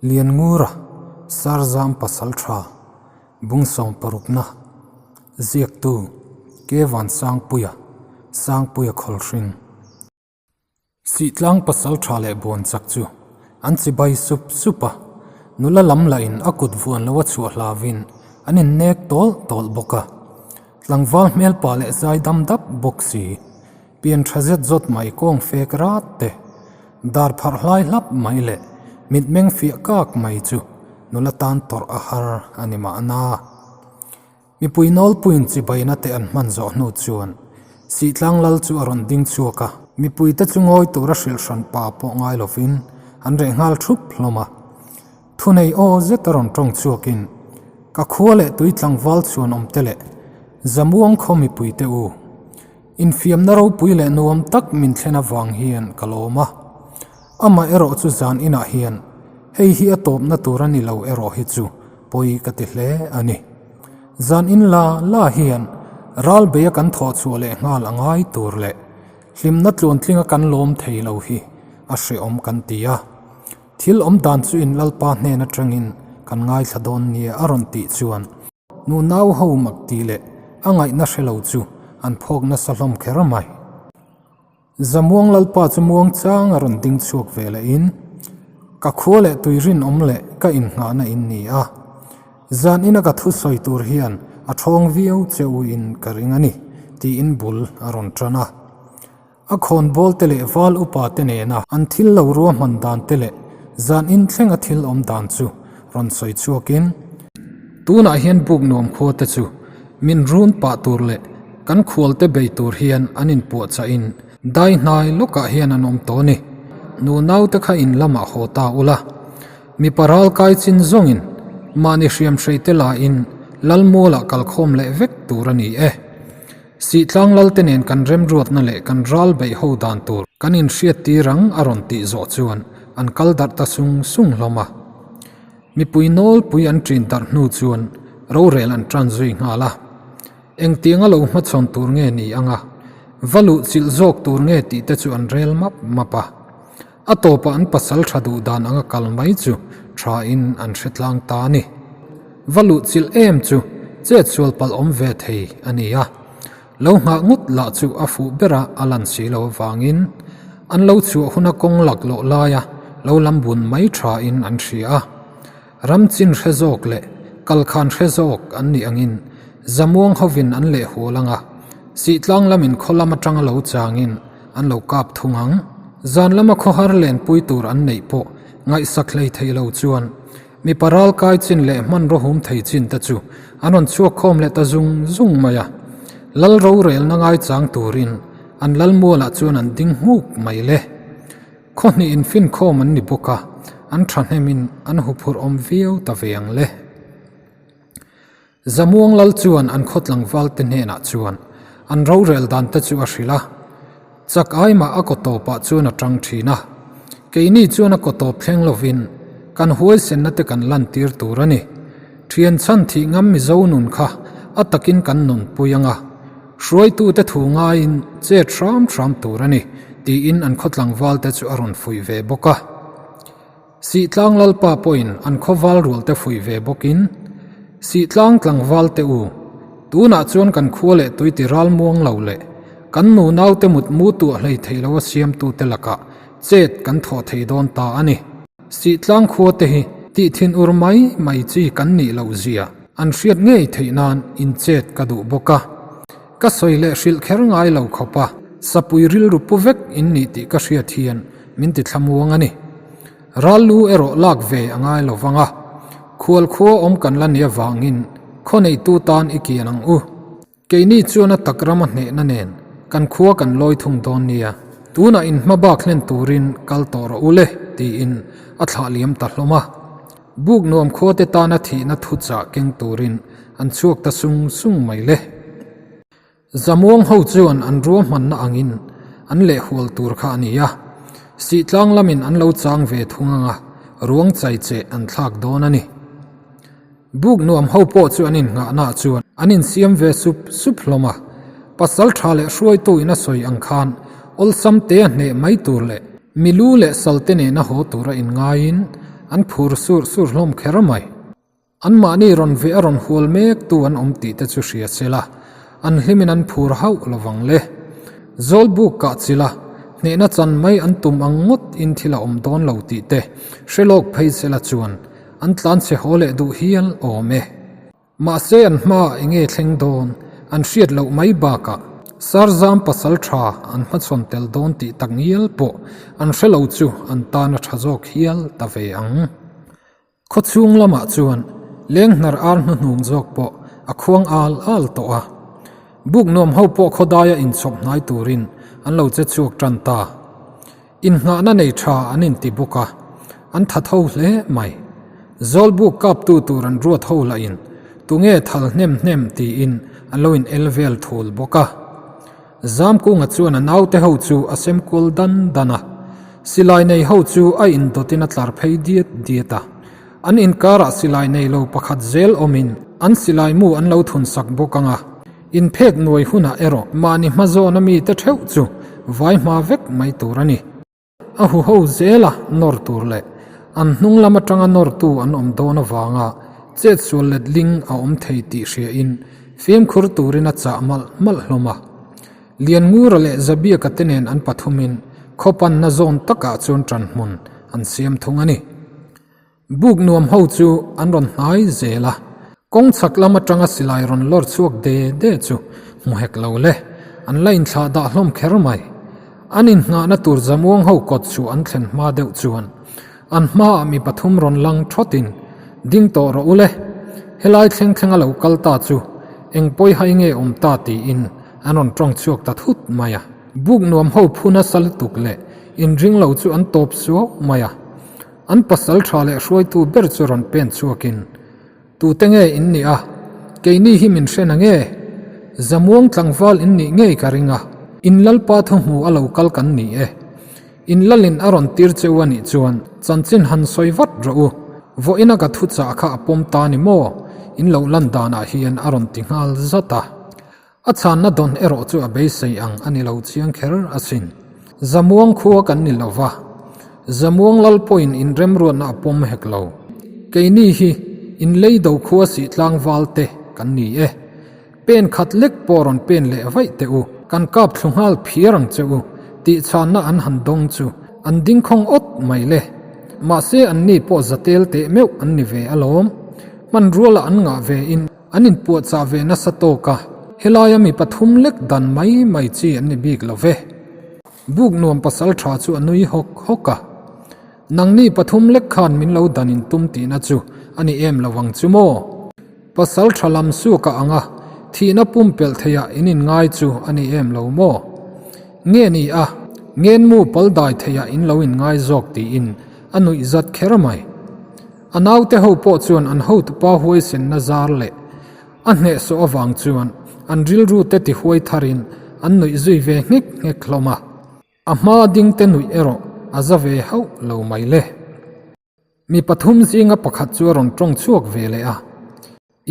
Lianngura, Sarzam Pasaltha, Bungsawm parukna, Ziaktu, Kevan Sangpuia, Sangpuia Khawlhring. Sihtlang Pasaltha leh buan chak chu an chibai sup sup a, nula lam lahin a kut vuan lo a chhuah hlauhin an innek tawl tawl bawk a. Tlangval hmelpa leh zai dam dap bawk si, pian tha zet zawt mai kawng fek rat te, dar pharh hlai hlap mai leh mitmeng fiah kak mai chu nula tan tawrh a har a ni mahna. Mipui nawlpuiin chibaina te an hman zawh hnu chuan Sihtlang lal chu a rawn ding chhuak a. Mipuite chu ngawi tura hrilh hran pa pawh ngai lovin an reh nghal thup hlawm a. Thunei aw zet a rawn tawng chhuakin, Ka khua leh tui tlangval chhuan awm te leh Zamuang khaw mipuite u, infiamna ropui leh nuam tak min thlen avang hian ka lawm a. Amah erawh chu zan inah hian hei hi a tawpna tur a ni lo erawh hi chu pawi ka ti hle a ni. Zan in la la hian ral beia kan thawh chhuah leh nghal a ngai tur leh hlimna tluantlinga kan lawm thei lo hi a hrehawm kan ti a. Thil awm dan chu in Lalpa hnen atangin kan ngaithla dawn nia a rawn tih chuan nu nau ho mak tih leh a ngaihna hre lo chu an phawk nasa hlawm kher mai. Zamuang Lalpa chu muang chang a rawn ding chhuak ve leh in ka khua leh tui rinawm leh ka innghahna in ni a, zan ina ka thu sawi tur hian a thawng viau che u in ka ring a ni tiin bul a rawn tan a. A khawnbawl te leh val upa te nena an thil lo ruahman dan te leh zan in thlenga thil awm dan chu rawn sawi chhuakin, tunah hian buk nuam khua te chu min run pah tur leh kan khual te bei tur hian an inpuahchah in dai hnai lawkah hian an awm tawh a ni. Nu nau te kha in lamah haw ta ula, mipa ral kai chin zawngin mahni hriam hrei te la in Lalmualah kalkhawm leh vek tur a ni e. Sihtlang Lalte nen kan remruatna leh kan ral beih ho dan tur kan inhriat tir ang a rawn tih zawh chuan an kal darh ta sung sung hlawm a. Mipui nawlpui an ṭin darh hnu chuan rorel an ṭan zui nghal a. Engtiang a lo hmachhawn tur nge ni ang a, va luh chilh zawk tur nge tih te chu an rel map map a. A tawpah an pasal ṭha duh dan anga kal mai chu ṭhain an hre tlang ta a ni. Va luh chilh em chu chet sual palh awm ve thei a ni a. Lo nghah ngawt lah chu a fuh bera a lan si lo avangin an lo chhuah huna kawng lak loh laia lo lam bun mai ṭhain an hria a. Ram chin hre zawk leh kalkhan hre zawk an nih angin Zamuang hovin an leh hual anga Sihtlang lamin khaw lam atanga lo changin an lo kap thung ang. Zan lama khawhar lenpui tur an neih pawh ngaihsak hlei thei lo chuan mipa ralkai chin leh hmanraw hum thei chin te chu an rawn chhuak khawm leh ta zung zung mai a. Lal rorelna ngaichang turin an lalmualah chuan an ding nghuk mai le. Khaw hnih infinkhawm an ni bawk a, an thahnemin an huphurh awm viau ta ve ang le. Zamuang Lal chuan an khaw tlangval te hnenah chuan an rorel dan te chu a hrilh a, chak ai mah a kaw tawpah chuan a tang thin a, keini chuan a kaw tawp thleng lovin kan huaisenna te kan lantir tur a ni. Thian chhan thih ngam Mizo nun kha a takin kan nunpui ang a, hruaitute thu ngaiin chet hram hram tur a ni, tiin an khaw tlangval te chu a rawn fuih ve bawk a. Sihtlang Lalpa pawhin an khaw val rual te fuih ve bawkin, Sihtlang tlangval te u, tunah chuan kan khua leh tui ti ral muang lo leh kan nu naute mut mu tuah hlei thei lo a siamtu te lakah chet kan thawh thei dawn ta a ni. Sihtlang khua te hi tih thin ur mai mai chi kan nih loh zia an hriat ngei theih nan in chet ka duh bawk a. Ka sawi leh hrilh kher ngai lo khawp a, sapui rilru pu vek in nih tih ka hriat hian min ti thlamuang a ni. Ral lu erawh lak ve a ngai lo vang a, khual khua awm kan la ni avangin khaw neitu tan i kian ang u. Keini chuan a tak rama hnehna nen kan khua kan lawi thung dawn nia, tunah in hma bak hlen turin kal tawh rawh u le tiin a thlah liam ta hlawm a. Buk nuam khuate tana thihna thuchah keng turin an chhuak ta sung sung mai le. Zamuang ho chuan an ruahmanna angin an lehhual tur kha a ni a, Sihtlang lamin an lo chang ve thung anga ruang chai che an thlak dawn a ni. Buk nuam ho pawh chu an innghahnaah chuan an insiam ve sup sup hlawm a, pasal tha leh hruaitu in a sawi ang khan awlsam te a hneh mai tur leh milu leh salte nena haw tura inngaiin an phur sur sur hlawm kher mai. Anmahni rawn veh a rawn hual mek tu an awm tih te chu hria se la, an hlimin an phur hauh lo vang le. Zawlbuk kah chilh a, hnehna chan mai an tum ang ngawt in thil a awm dawn lo tih te hre lawk phei se la chuan an tlanchhe haw leh duh hial awm e. Mahse an hmaah enge thleng dawn an hriat loh mai bakah Sarzam pasal tha an hmachhawn tel dawn tih tak ngial pawh an hre lo chu an tan a tha zawk hial ta ve ang. Khawchhung lamah chuan leng hnar ar hnuhnung zawk pawh a khuang al al tawh a. Buk nuam ho pawh khawdaia inchhawp hnai turin an lo che chhuak tan ta. Innghahna nei tha an inti bawk a, an tha tho hle mai. Zawlbuk kaptu tur an ruat ho lahin tunge thal hnem hnem tiin an lo in el vel thul bawk a. Zamkunga chuan a naute ho chu a sem kual dan dan a, silai nei ho chu a indawtin a tlar phei diat diat a. An inkarah silai nei lo pakhat zel awmin an silai mu an lo thun sak bawk ang a. Inphek nuai hunah erawh mahni hmazawna mite theuh chu vai hma vek mai tur a ni. A huho zela nawr tur leh an hnung lam atanga nawrtu an awm dawn avanga chetsual let ling a awm thei tih hriain fimkhur turin a chah malh malh hlawm a. Lianngura leh Zabiaka te nen an pathumin khawpanna zawn takah chuan ṭanhmun an siam thung a ni. Buk nuam ho chu an rawn hnai zel a, kawng chhak lam atanga silai rawn lawr chhuak de de chu hmu hek lo le, an la inthlah dah hlawm kher mai. An innghahna tur Zamuang ho kawt chu an thlen hma deuh chuan an hmaah mi pathum rawn lang thawtin, Ding tawh rawh u le, helai thleng thlenga lo kal ta chu eng pawi hai nge awm ta tiin an rawn tawng chhuak ta thut mai a. Buk nuam ho phu nasa lutuk leh inring lo chu an tawp suau mai a. An pasal tha leh hruaitu ber chu rawn pen chhuakin, Tute nge in nih a? Keini hi min hre na nge? Zamuang tlangval in nih ngei ka ring a, in Lalpa thu hmu a lo kal kan ni e. In Lalin a rawn tir cheu a nih chuan chanchin han sawi vat rawh u. Vawiina ka thuchah kha a pawm ta ni maw? In lo lan danah hian a rawn ti nghal zat a. A chhanna dawn erawh chu a beisei ang a ni lo chiang kher asin. Zamuang khua kan ni lo va, Zamuang lal pawhin inremruatna a pawm hek lo. Keini hi inlei do khua sih tlangval te kan ni e. Pen khat lek pawh rawn pen leh vaih teh u, kan kap thlu nghal phiar ang che u tih chhanna an han dawng chu an ding khawng awt mai le. Mahse anni pawh zatel teh meuh an ni ve alawm. Hmanruala an ngah ve in. An inpuahchah ve nasa tawk a, helaia mi pathum lek dan mai mai chi an ni bik lo ve. Buk nuam pasal tha chu a nui hawk hawk a. Nangni pathum lek khan min lo dan in tum tihna chu a ni em lo ang chu maw? Pasal tha lam suak a ang a, thihna pumpelh theiah in inngai chu a ni em lo maw? Nge ni a, ngenmu pal dai theiah in lo inngai zawk tiin a nuih zat kher mai. A naute ho pawh chuan an hotupa huaisenna zar leh a hnehsawh avang chuan an rilru te tihuai tharin an nuih zui ve nghek nghek hlawm a. A hmaa dingte nuih erawh a za ve hauh lo mai le. Mi pathum zinga pakhat chu a rawn tawng chhuak ve leh a.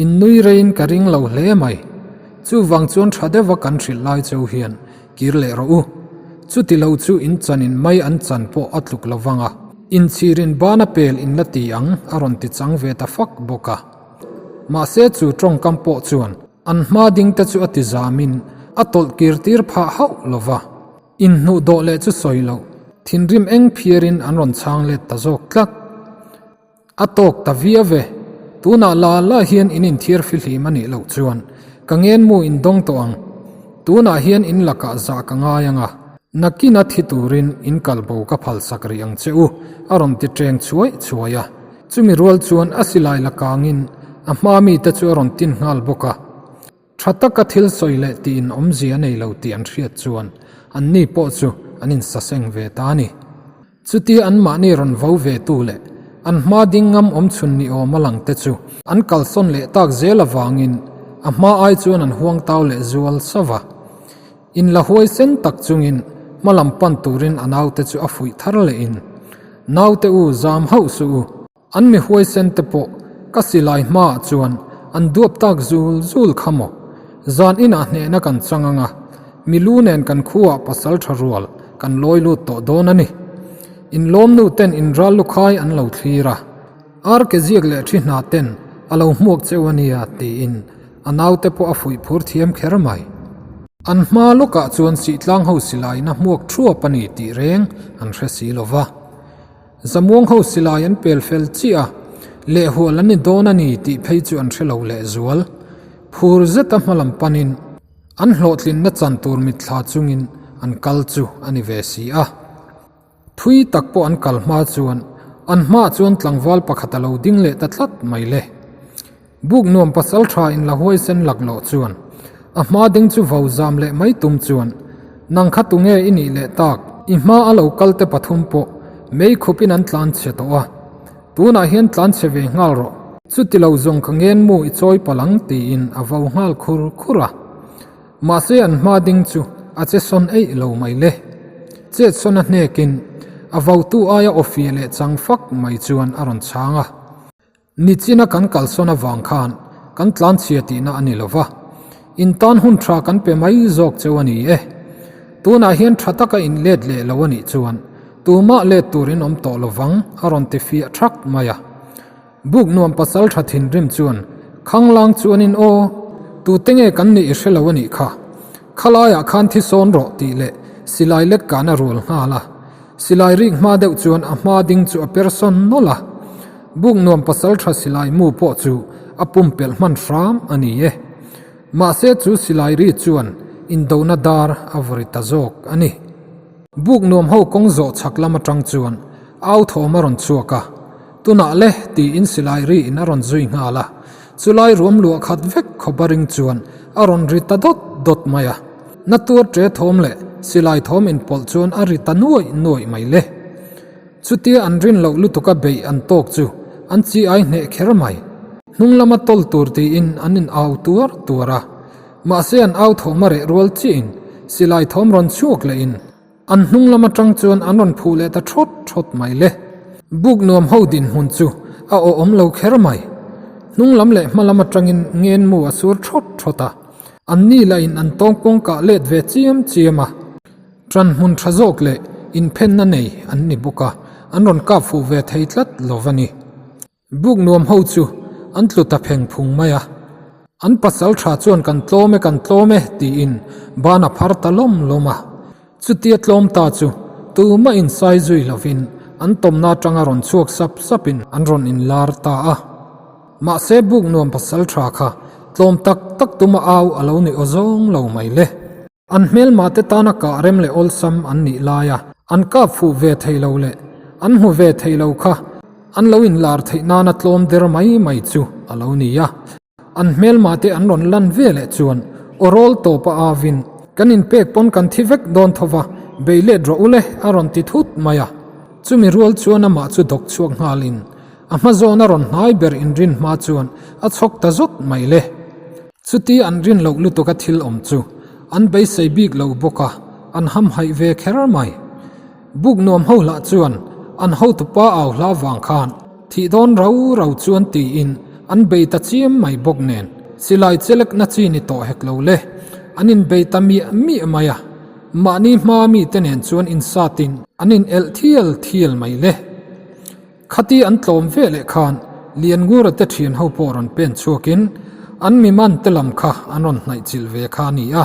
In nui reiin ka ring lo hle mai. Chuvang chuan tha deuha kan hrilh lai cheu hian kir leh rawh u. Chuti lo chu in chanin mai an chan pawh a tluk lo vang a. Inchhirin bana pel in la ti ang a rawn ti chang ve ta fak bawk a. Mahse chu tawngkam pawh chuan an hma ding te chu a ti zamin a tawlh kir tir phah hauh lo va. Inhnuh dawh leh chu sawi loh thinrim eng phiarin an rawn chhang let ta zawk tlat. A tawk ta viau e. Tunah la la hian in inthiar fihlim a nih loh chuan ka ngenmu in dawng tawh ang. Tunah hian in lakah zah ka ngai ang a, nakina thi turin in kalbo ka phalsak rih ang che u, a rawn ti ṭeng chhuai chhuai a. Chumi rual chuan a silai la kangin a hma mite chu a rawn tin nghal bawk a. Tha taka thil sawi leh tiin awmzia a nei lo tih an hriat chuan anni pawh chu an insaseng ve ta a ni. Chutia anmahni rawn vo ve tu leh an hma ding ngam awm chhun ni awm a lang te chu an kalsawn leh tak zel avangin a hma ai chuan an huang tau leh zual sauh a. Inla huaisen tak chungin hma lam pan turin a naute chu a fuih thar lehin, Naute u, zam hauh suh u. An mi huaisen te pawh ka silai hmaah chuan an duap tak zul zul kha maw? Zan inah hnehna kan chang ang a, mi lu nen kan khuaah pasal tha rual kan lawi lut tawh dawn a ni. Inlawmnu ten in ral lukhai an lo thlir a, ar ke ziak leh thi hna ten a lo hmuak cheu a nia tiin a naute pawh a fuih phur thiam kher mai. An hma lawkah chuan sihtlang ho silaina hmuak thuap a ni tih reng an hre si lo va. Zamuang ho silai an pel fel chiah a, lehhual an ni dawn a ni tih phei chu an hre lo lehzual. Phur zeta hmalam panin an hlawhtlinna chan tur mitthla chungin an kal chu a ni ve si a. Thui tak pawh an kal hma chuan an hmaah chuan tlangval pakhat a lo ding leh ta tlat mai le. Buk nuam pasal tha in la huaisen laklawh chuan a hma ding chu vo zam leh mai tum chuan nang kha tunge i nih leh tak? I hma a lo kal te pathum pawh mei khup in an tlan chhe tawh a, tunah hian tlan chhe ve nghal rawh. Chuti lo zawng ka ngen mu i chawi palh ang tiin a vo nghal khur khur a. Mahse an hma ding chu a che sawn eih lo mai le. Chet sawn a hnekin a votu aia awfia leh chang fak mai chuan a rawn chhang a. Nichina kan kalsawn avang khan kan tlanchhia tihna a ni lo va, in tan hun tha kan pe mai zawk cheu a ni e. Tunah hian tha taka in let leh lo a nih chuan tumah let tur in awm tawh lo vang a rawn ti fiah thak mai a. Buk nuam pasal tha thinrim chuan khanglang chuanin aw, tute nge kan nih i hre lo a nih kha. Khalaiah khan thi sawn rawh tih leh silai lek kan a rual nghal a. Silai rik hma deuh chuan a hma ding chu a per sawn nawlh a. Buk nuam pasal tha silai mu pawh chu a pumpelh hman hram a ni e. Mahse chu silai ri chuan indona dar a vawri ta zawk a ni. Buk nuam ho kawng zawh chhak lam atang chuan au thawm a rawn chhuak a, tunah le tiin silai ri in a rawn zui nghal a, chulai ruam luah khat vek khawp a ring chuan a rawn ri ta dawt dawt mai a. Na tuar ṭe thawm leh silai thawm inpawlh chuan a ri ta nuaih nuaih mai le. Chutia an rin loh lutuka beih an tawk chu an chi ai hneh kher mai. Hnung lama tawl tur tiin an in au tuar tuar a. Mahse an au thawm a reh rual chiahin silai thawm rawn chhuak lehin an hnung lam atang chuan an rawn phuh leh ta thawt thawt mai le. Buk nuam ho dinhmun chu a awhawm lo kher mai. Hnung lam leh hma lam atangin ngenmu a sur thawt thawt a. Anni lahin an tawngpawng kah let ve chiam chiam a. Ṭan hmun ṭha zawk leh inphenna nei an ni bawk a, an rawn kap fuh ve thei tlat lo va ni. Buk nuam ho chu an tlu ta pheng phung mai a, an pasal ṭha chuan kan tlawm e kan tlawm e tiin ban a phar ta lawm lawm a. Chutia tlawm ta chu tumah insai zui lovin an tawmna aṭanga rawn chhuak sap sapin an rawn inlar ta a. Mahse buk nuam pasal ṭha kha tlawm tak tak tuma au a lo ni awzawng lo mai le. An hmelma te tana kah rem leh awlsam an nih laia an kap fuh ve thei lo leh an hmu ve thei lo kha an lo inlar theih nana tlawm der mai mai chu a lo ni a. An hmelma te an rawn lan ve leh chuan aw rawl tawp a avin kan inpek pawn kan thi vek dawn tho va, bei let rawh u le a rawn ti thut mai a. Chumi rual chuan amah chu dawk chhuak nghalin a hma zawn a rawn hnai ber inrin hma chuan a chhawk ta zawt mai le. Chuti an rin loh lutuk a thil awm chu an beisei bik lo bawk a, an hamhaih ve kher mai. Buk nuam ho lah chuan an hotupa au hla vang khan thih dawn rau rau chuan tiin an bei ta chiam mai bawk nen silai chelek na chi ni tawh hek lo le, an inbei ta miah miah mai a, mahni hma mite nen chuan insatin an inelh thial thial mai le. Khati an tlawm ve leh khan Lianngura te thian ho pawh rawn pen chhuakin an mi man te lam kha an rawn hnaih chilh ve kha a ni a.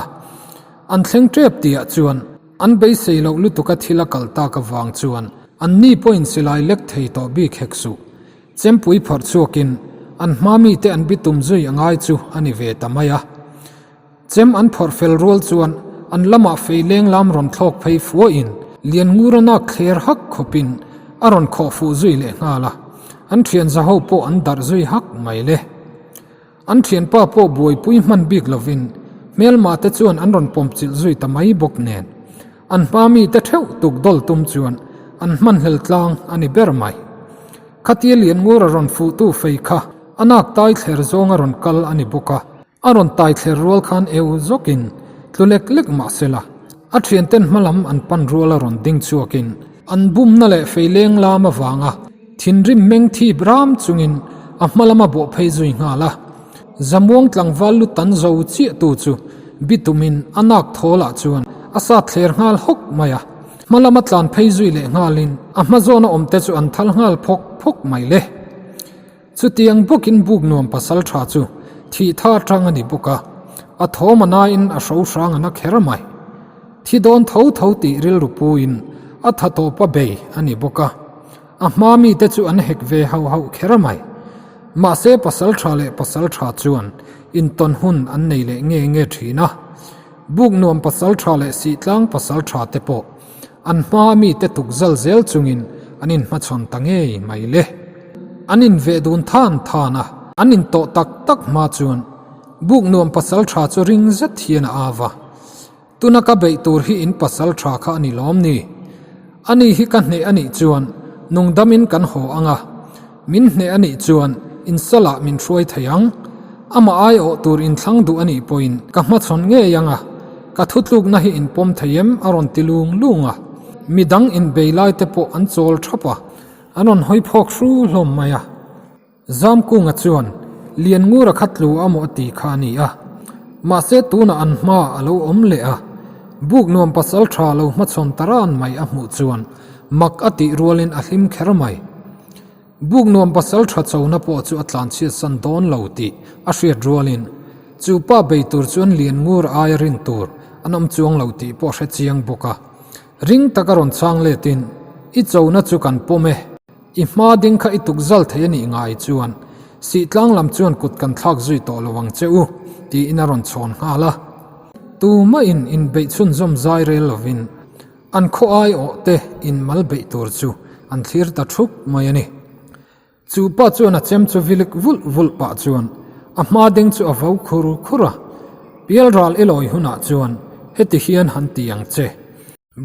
An thleng tep tihah chuan an beisei loh lutuka thil a kal tak avang chuan an ni pawhin silai lek thei tawh bik hek suh. Chempui phawrh chhuakin an hma mite an bitum zui a ngai chu a ni ve ta mai a. Chem an phawrh fel rual chuan an lamah fei leng lam rawn thlawk phei fuahin Lianngura nak thler hak khawpin a rawn khawh fuh zui leh nghal a, an thian za ho pawh an darh zui hak mai le. An thianpa pawh buaipui hman bik lovin hmelma te chuan an rawn pawm chilh zui ta mai bawk nen an hma mite theuh tuk dawl tum chuan an hmanhlel tlang a ni ber mai. Khatia Lianngura rawn fuhtu fei kha a nak tai thler zawng a rawn kal a ni bawk a. A rawn tai thler rual khan eu zawkin tlu lek lek mah se la, a thianten hma lam an pan rual a rawn ding chhuakin an bumna leh fei leng lam avanga thinrim meng thip ram chungin a hma lama bawh phei zui nghal a. Zamuang tlangval lu tan zo chiah tu chu bitumin a nak thawl ah chuan a sat thler nghal hawk mai a. Hma lama tlan phei zui leh nghalin a hma zawna awmte chu an thal nghal phawk phawk mai le. Chutiang bawkin buk nuam pasal tha chu thih tha atang a ni bawk a, a thawm a nain a hro hrang a na kher mai. Thi dawn tho tho tih rilru puin a tha tawpa bei a ni bawk a, a hma mite chu an hek ve hauh hauh kher mai. Mahse pasal tha leh pasal tha chuan intawn hun an nei leh nge nge thin a. Buk nuam pasal tha leh sihtlang pasal tha te pawh an hma mite tuk zal zel chungin an inhmachhawn ta ngei mai le. An inveh dun than than a, an intawh tak tak hma chuan buk nuam pasal tha chu ring zet hian a au va. Tuna ka beih tur hi in pasal tha kha a ni lawm ni? Ani hi ka hneh a nih chuan nungdamin kan haw ang a, min hneh a nih chuan in salah min hruai thei ang. Amah aiawh tur inthlang duh a nih pawhin ka hmachhawn ngei ang a, ka thutlukna hi in pawm thei em? a rawn ti lung lung a. Midang inbei lai te pawh an chawl thap a, an rawn hawi phawk hru hlawm mai a. Zamkunga chuan Lianngura kha tlu a maw a ti kha a ni a, mahse tunah an hma a lo awm leh a, buk nuam pasal tha lo hmachhawn ta ran mai a hmuh chuan mak a tih rualin a hlim kher mai. Buk nuam pasal tha chona pawh chu a tlanchhiat san dawn lo tih a hriat rualin chu pa bei tur chuan Lianngura aia rin tur an awm chuang lo tih pawh a hre chiang bawk a, ring taka rawn chhang letin, I chona chu kan pawm e. I hma ding kha i tuk zal thei a nih ngai chuan Sihtlang lam chuan kut kan thlak zui tawh lo ang che u, tiin a rawn chhawn nghal a. Tumahin inbeih chhunzawm zai rel lovin an khaw aiawh te inmal beih tur chu an thlir ta thup mai a ni. Chu pa chuan a chem chu vilik vulh vulh pah chuan a hma ding chu a vo khur khur a, Pialral i lawi hunah chuan heti hian han ti ang che.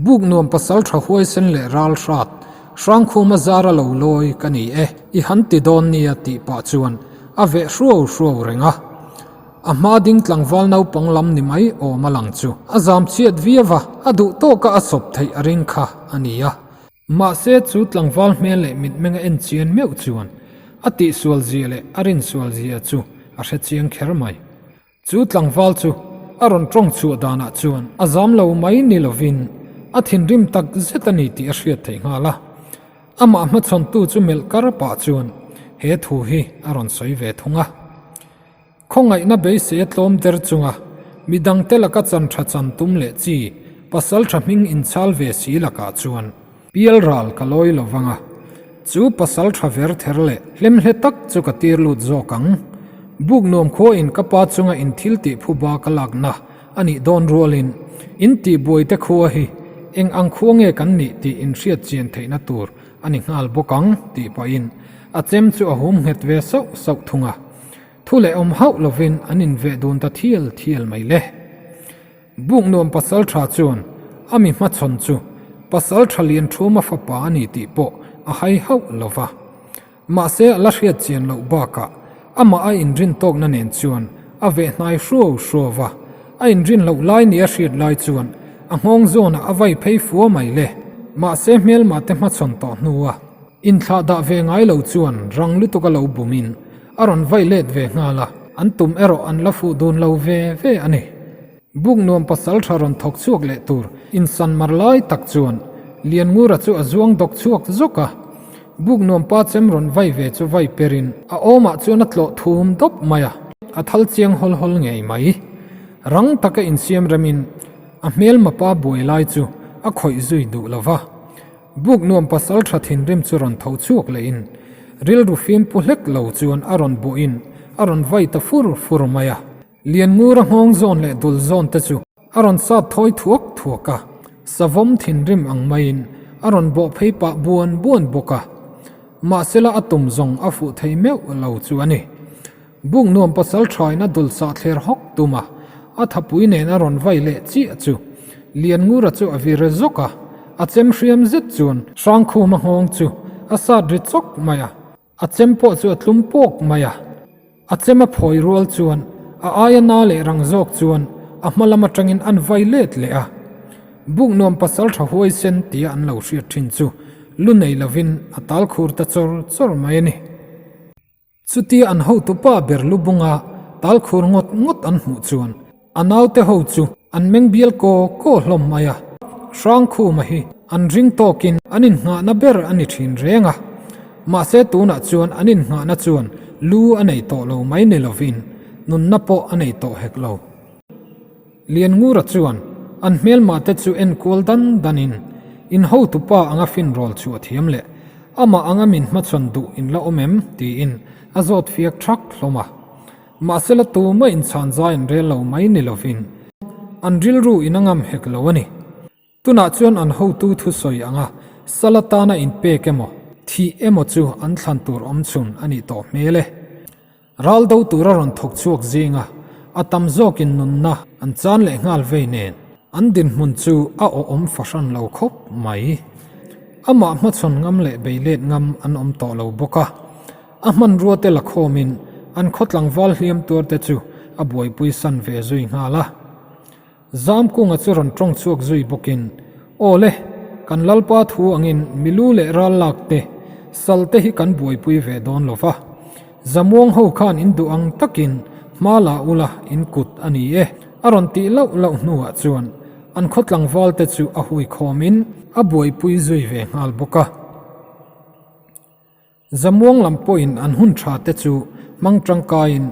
Buk nuam pasal tha huaisen leh ral hrat, Hrangkhuma zara lo lawi ka ni e, i han ti dawn nia tih pah chuan a veh hruau hruau reng a. A hma ding tlangval naupang lam ni mai awm a lang chu a zam chhiat viau a, a duh tawka a sawp theih a ring kha a ni a. Mahse chu tlangval hmel leh mitmeng a en chian meuh chuan a tihsual zia leh a rinsual zia chu a hre chiang kher mai. Chu tlangval chu a rawn tawng chhuah danah chuan a zam lo mai ni lovin a thinrim tak zet a ni tih a hriat theih nghal a. Amah hmachhawntu chu melh kar pah chuan he thu hi a rawn sawi ve thung a. Khawngaihna beisei a tlawm der chunga midangte laka chan tha chan tum leh chi pasal tha hming inchhal ve si lakah chuan Pial ral ka lawi lo vang a, chu pasal tha ver ther leh hlemhle tak chu ka tir lut zawk ang. Buk nuam khua in ka pa chunga in thil tih phuba ka lakna a nih dawn rualin in tih buai te khua hi eng ang khua nge kan nih tih in hriat chian theihna tur a ni nghal bawk ang tih pahin a chem chu a hum nghet ve sauh sauh thung a. Thu leh awm hauh lovin an inveh dun ta thial thial mai le. Buk nuam pasal tha chuan a mi hmachhawn chu pasal tha lian thuma fapa a ni tih pawh a hai hauh lo va. Mahse a la hriat chian loh bakah amah a inrin tawkna nen chuan a veh hnai hruau hruau va, a inrin loh lai ni a hriat lai chuan a nghawng zawnah a vai phei fua mai le. Mahse hmelma te hmachhawn tawh hnua inthlah dah ve ngai lo chuan rang lutuk a lo bumin a rawn vai let ve nghal a, an tum erawh an la fuh dun lo ve ve a ni. Buk nuam pasal tha rawn thawk chhuak leh tur insan mar lai tak chuan Lianngura chu a zuang dawk chhuak zawk a. Buk nuam pa chem rawn vai ve chu vai perin a awmah chuan a tlawh thum dawp mai a, a thal chiang hawl hawl ngei mai. Rang taka insiam remin a hmelma pa buai lai chu a khawih zui duh lo va. Buk nuam pasal tha thinrim chu rawn tho chhuak lehin rilru fim pu hlek lo chuan a rawn bawhin a rawn vai ta fur fur mai a. Lianngura nghawng zawn leh dul zawn te chu a rawn sat thawi thuak thuak a, savawm thinrim ang maiin a rawn bawh phei pah buan buan bawk a. Mahsela a tum zawng a fuh thei meuh lo chu a ni. Buk nuam pasal thain a dul sah thler hawk tum a, a thapui nen a rawn vai leh chiah chu Lianngura chu a vir zawk a, a chem hriam zet chuan Hrangkhuma nghawng chu a sat ri chawk mai a. A chem pawh chu a tlum pawk mai a, a chem a phawi rual chuan a aia na leh rang zawk chuan a hma lam atangin an vai let leh a. Buk nuam pasal tha huai sen tia an lo hriat thin chu lu nei lovin a tal khur ta chawr chawr mai a ni. Chutia an hotupa ber lu bunga tal khur ngawt ngawt an hmuh chuan A naute ho chu an meng bial kaw kaw hlawm mai a. Hrangkhuma hi an ring tawkin an innghahna ber a ni thin reng a. Mahse tunah chuan an innghahna chuan lu a nei tawh lo mai ni lovin nunna pawh a nei tawh hek lo. Lianngura chuan an hmelmahte chu enkual dan danin in hotupa anga finrawl chhuah thiam leh amah anga min hmachhawn duh in la awm em? tiin a zawt fiak thak hlawm a. Mahsela tumah inchhan zai an rel lo mai ni lovin an rilru in a ngam hek lo a ni. Tunah chuan an hotu thusawi anga sal atana inpek emaw, thih emaw chu an thlan tur awmchhun a nih tawh hmel e. Ral do tura rawn thawk chhuak zinga a tam zawkin nunna an chan leh nghal vei nen an dinhmun chu a awhawm fahran lo khawp mai. Amah hmachhawn ngam leh beilet ngam an awm tawh lo bawk a. A hmanrua te la khawmin an khaw tlangval hliam tuar te chu a buaipui san ve zui nghal a. Zamkunga chu rawn tawng chhuak zui bawkin, Aw le, kan Lalpa thu angin milu leh ral lak te, sal te hi kan buaipui ve dawn lo va. Zamuang ho khan in duh ang takin hma la ula in kut a ni e, a rawn tih lauh lauh hnuah chuan an khaw tlangval te chu a hui khawmin a buaipui zui ve nghal bawk a. Zamuang lam pawhin an hun tha te chu hmang tangkaiin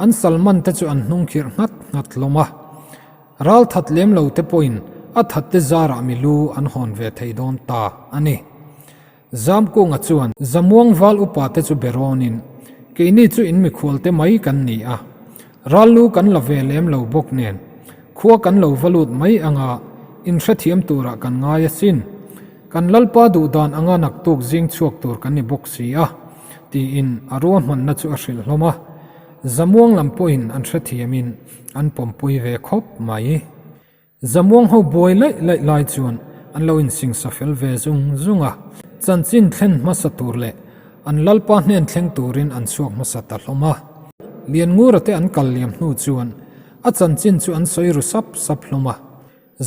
an salman te chu an hnung khirh nghat nghat hlawm a. Ral that lem lo te pawhin a that te zarah milu an hawn ve thei dawn ta a ni. Zamkunga chuan Zamuang val upa te chu be rawnin, Keini chu in mikhual te mai kan ni a, ral lu kan la ve lem lo bawk nen, khua kan lo va lut mai anga inhrethiam turah kan ngai asin. Kan Lalpa duh dan anga naktuk zing chhuak tur kan ni bawk si a, tiin a ruahmanna chu a hrilh hlawm a. Zamuang lam pawhin an hrethiamin an pawmpui ve khawp mai. Zamuang ho buai laih laih lai chuan an lo insingsa fel ve zung zung a, chanchin thlen hmasa tur leh an Lalpa hnen thleng turin an chhuak hmasa ta hlawm a. Lianngura te an kal liam hnu chuan a chanchin chu an sawi ru sap sap hlawm a.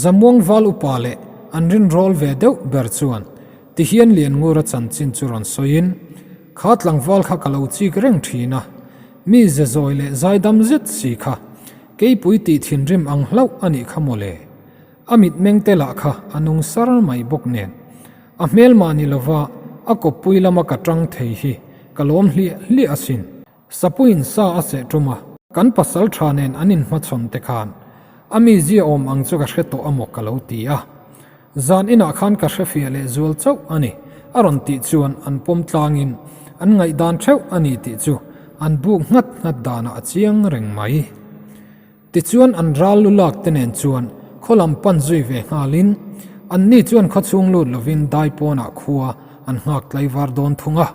Zamuang val upa leh an rinrawl ve deuh ber chuan tihian Lianngura chanchin chu rawn sawiin, Kha tlangval kha ka lo chik reng thin a, mi ze zawi leh zaidam zet si kha keipui tih thinrim ang hlauh a nih kha mawle. A mitmeng te lah kha a nung sar mai bawk nen. A hmelmah ni lova a kawppui lama ka tang thei hi ka lawm hliah hliah asin. Sapuiin sa a seh tum a, kan pasal tha nen an inhmachhawn te khan a mizia awm ang chu ka hre tawh amaw ka lo ti a. Zan inah khan ka hre fiah leh zual chauh a ni, a rawn tih chuan an pawm tlangin an ngaihdan theuh a ni tih chu an buk nghat nghat danah a chiang reng mai. Tichuan an ral lu lak te nen chuan khaw lam pan zui ve nghalin anni chuan khawchhung lut lovin dai pawnah khua an nghak tlaivar dawn thung a.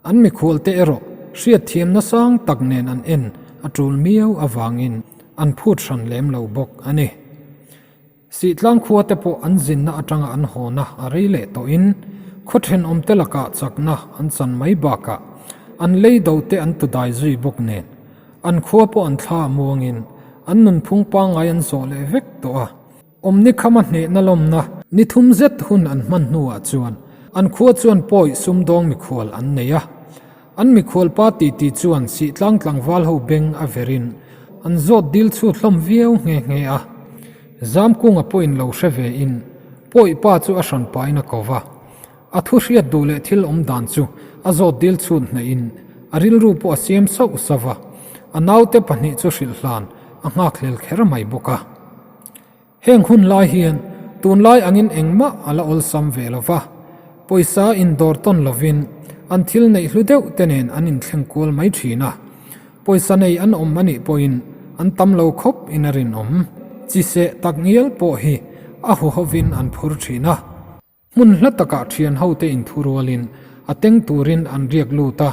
An mikhualte erawh hriatthiamna sang tak nen an en a tul miau avangin an phut hran lem lo bawk a ni. Sihtlang khua te pawh an zinna atanga an hawna a rei leh tawhin khaw thenawmte lakah chakna an chan mai bakah an lei do te an tudai zui bawk nen an khua pawh an thla a muangin an nunphung pangngai an zawh leh vek tawh a. Awmni khama hnehna lawmna ni thum zet hun an hman hnuah chuan an khua chuan pawi sumdawng mikhual an nei a. An mikhual pa titi chuan Sihtlang tlangval ho beng a verin an zawt dil chhut hlawm viau nghe nghe a. Zamkunga pawhin lo hre ve in pawi pa chu a hran pahin a ko va. A thu hriat duh leh thil awm dan chu a zawt dil chhut hnehin a rilru pawh a siam sauh sauh va. A naute pahnih chu hrilh hlan a nghakhlel kher mai bawk a. Heng hun lai hian tunlai angin engmah a la awlsam ve lo va, pawisa indawr tawn lovin an thil neih hlu deuh te nen an inthleng kual mai thin a, pawisa nei an awm a nih pawhin an tam lo khawp in a rinawm. Chi seh tak ngial pawh hi a huhovin an phur thin a. Hmun hla takah thian hote inthurualin a teng turin an riak lut a,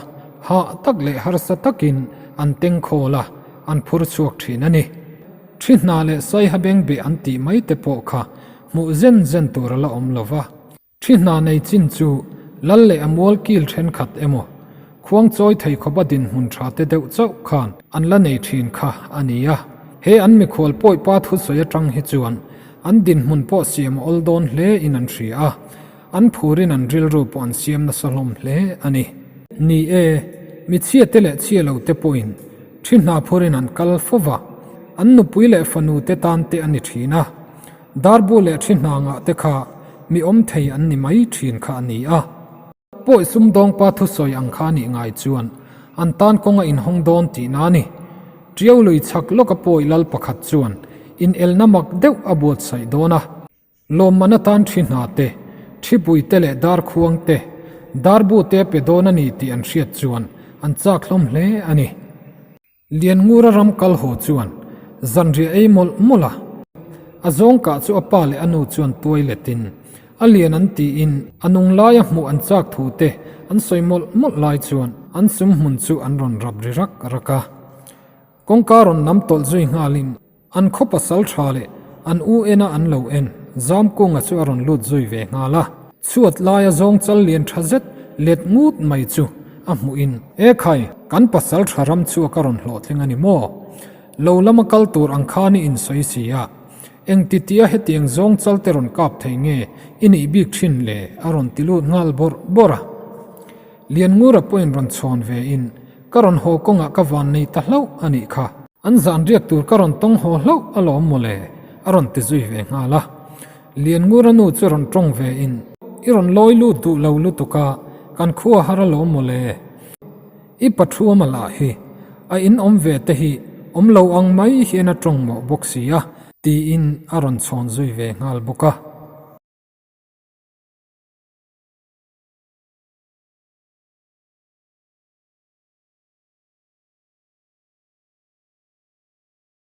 hah tak leh harsa takin an teng khawl a, an phur chhuak thin a ni. Thi hna leh saiha beng beh an tih mai te pawh kha hmuh zen zen tur a la awm lo va. Thi hna nei chin chu lal leh a mual kil thenkhat emaw, Khuang chawi thei khawpa dinhmun tha te deuh chauh khan an la nei thin kha a ni a. He an mikhual pawipa thusawi atang hi chuan an dinhmun pawh siam a awl dawn hle in an hria a, an phurin an rilru pawh an siam nasa hlawm hle a ni. Ni e, mi chhia te leh chhia lo te pawhin thi hna phurin an kal fo va, an nupui leh fanu te tan te a ni thin a. Darbu leh ṭhi hna ngah te kha mi awm thei an ni mai ṭhin kha a ni a. Pawi sumdawngpa thusawi ang kha a nih ngai chuan an tan kawng a inhawng dawn tihna a ni. Ṭiau lui chhak lawka pawi lal pakhat chuan inelna mak deuh a buatsaih dawn a. Lawmman atan ṭhi hna te, ṭhipui te leh darkhuang te, darbu te a pe dawn a ni tih an hriat chuan an chak hlawm hle a ni. Lianngura ram kal haw chuan zanriah ei mawlh mawlh a, a zawng kah chu a pa leh a nu chuan tuai letin a lian an tiin a nung laia hmuh an chak thu te an sawi mawlh mawlh lai chuan an sum hmun chu an rawn rap ri rak rak a. Kawngka rawn nam tawlh zui nghalin An khaw pasal tha leh an u ena an lo en, Zamkunga chu a rawn lut zui ve nghal a. Chhuat laia zawng chal lian tha zet let ngut mai chu a hmuh in, E khai, kan pasal tha ram chhuak a rawn hlawhtling a ni maw? Lo lama kal tur ang khan i insawi si a, engti tia hetiang zawng chal te rawn kap thei nge i nih bik thin le? a rawn ti lut nghal bawrh bawrh a. Lianngura pawhin rawn chhawn ve in, Ka rawn haw kawngah ka van nei ta hlauh a nih kha. An zan riak tur ka rawn tawng haw hlauh alawm mawle, a rawn ti zui ve nghal a. Lianngura nu chu rawn tawng ve in, I rawn lawi lut duh lo lutuk a, kan khua har alawm mawle. I pathuama lah hi, a in awm ve te hi awm lo ang mai hian a tawng mawh bawk si a, tiin a rawn chhawn zui ve nghal bawk a.